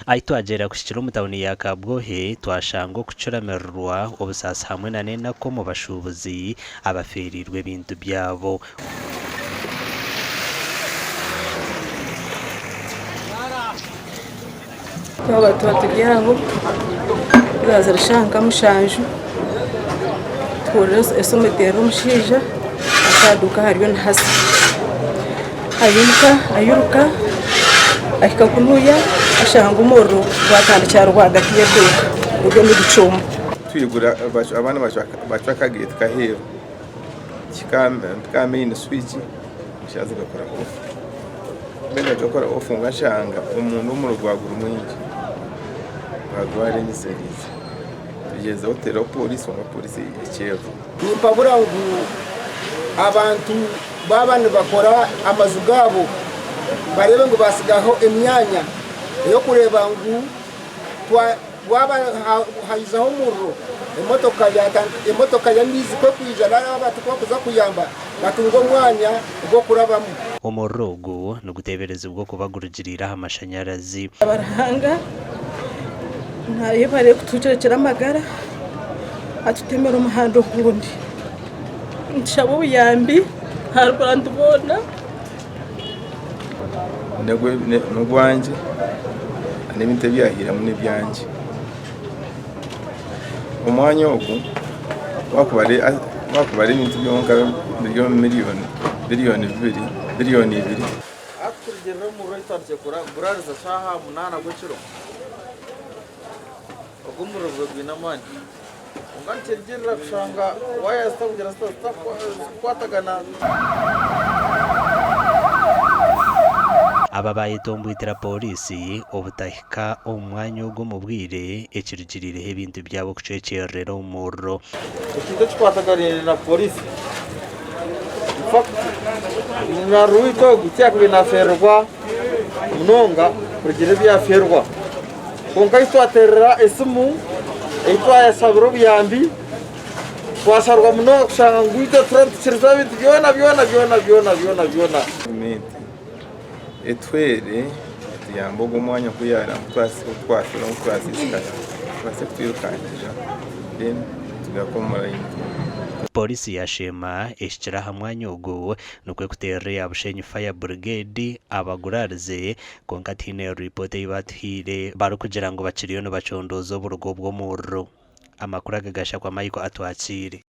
Ahi twagyera kuhikira omu tauni ya Kabwohe, twashanga okucuramirirwa, obusaasi hamwe na n'enaku omu bashuubuzi abafeereirwe ebintu byabo. Twaba tuba turi aho zaazire shaaha nka mushanju tuhurira esimu eteerera omushaija akaaduuka hariyo nihasa aimuka airuka ahika kunuya ashanga omuriro gwatandikira rwagati y'eduuka guriyo nigucumba. Twigura abaana bacwa akageeti k'aheeru mpika aha main switch eshaaha zigakora off. Mbwenu gakora off kwonka nshanga omunda omuriro gwaba guri mwingi gwarengyesereize. Tugyezaho kuteeraho pooriisi kwonka pooriisi ekyererwa. Nimpabura ngu abantu baaba nibakora amaju gaabo bareebe ngu baatsigaho emyanya ey'okureeba ngu waaba haijaho omuriro emotoka y'amaizi ku erikwija nari abantu ku barikuza kuyamba batunge omwanya gw'okurabamu. Omuriro ogu niguteeberezibwa okuba gurugiriire aha mashanyarazi. Ruhanga nayebare kutucwekyera amagara atutemere omuhanda ogundi. Nitushaba obuyambi ahari bantu boona. N'ogwangye n'ebintu ebyahiiremu n'ebyangye. Omwanya ogu waakubara ebintu byonka biri omu miriyoni biriyoni ibiri. Arikuturugiirira omuriro ahu tutandikire gurariza shaaha munaana gw'ekiro. Ogwo omuriro gube gwine amaani. Kwonka nikirugiirira kushanga waaya zitakugira zita zitakukwatagana. Aba baayetombwitira pooriisi obutahika omu mwanya ogu omu bwire ekirugiriireho ebintu byabo kucwekyererera omu muriro. Ekintu ekikwataganaine na pooriisi, in fact munywani waitu ogu tiyakubaire nafeererwa munonga kurugiirira ebi yafeerwa. Kwonka ahu twateerera esimu ei twayashabira obuyambi, twasharwa munonga kushanga ngu itwe turiyo nitukiriza ebintu byona byona byona byona byona byona. Gavumenti etuhwere etuyambe ogu omwanya ku twafeerwa ngu twasiisikara ebaase kutwirukangirira then tugaruke omu layini. Pooriisi ya Sheema ehikire aha mwanya ogu nikwo kuteerera eya Bushenyi Fire Brigade abagurarize Kwonka tihaine ripoota ei baatuhaire barikugira ngu bakiriyo nibacondooza oburugo bw'omuriro. Amakuru aga gashakwa Michael Atwakiire.